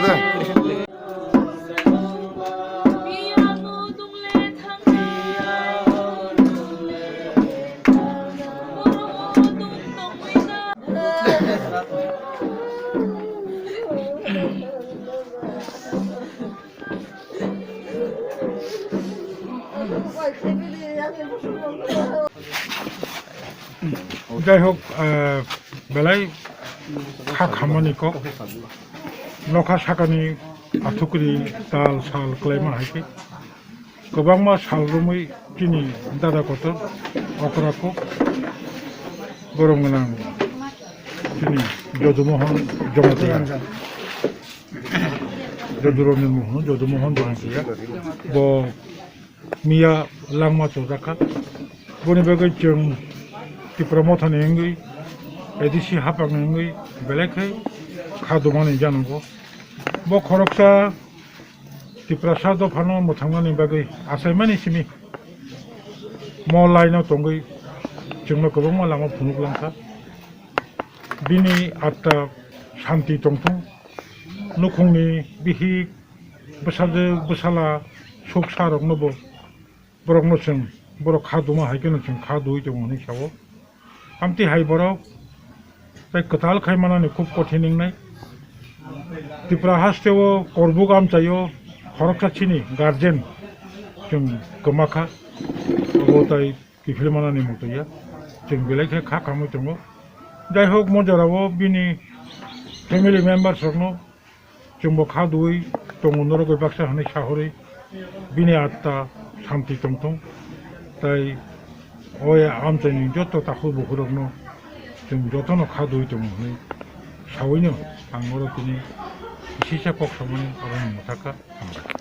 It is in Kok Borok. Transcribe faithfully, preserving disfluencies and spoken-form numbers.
Jai hok, eh, belai kha khamani kok, nokha sakani athukri tal sal kwlaima hai khe kwbangma sal romwi chini dada kotor okra kok borom gwnang chini Jodumohon Jamatia. Joduranjan Mohon, Jodumohon Jamatia. Bo miya langma chojakha. Boni bagwi chwng Tipra Mothani wngwi, A D C haphangni wngwi belai khe kha dumani janogo. Bo khoroksa Tiprasa dophano mwthangnani bagwi achaimani simi mo laino tongwi chwngno kwbangma lama phunuk langkha. Bini atta santi tongthung, nukhungni bihik bwsajwk bwsala suk sa rokno bo borokno chwng borok kha duma hai kheno chwng kha dui tongo hinwi sao. Amtwi hai borok tei kwtal khai manani khub kothin wngnai. Tripura hasteo korbuk amchaio khoroksa chini guardian chwng kwma kha, obo tai kiphil manani muchungya. Chwng belai khe kha khamwi tongo. Jai hok, mo jorao bini family members rokno chwngbo kha dui tongo, norogwi baksa hwnwi sahorwi bini atta santi tongthung. Tai o amchaini joto takhuk bukhurokno chwng jotono kha dui tongo hwnwi sawino ang oro tini kisisa kok samani oro mwthakha. Hambai.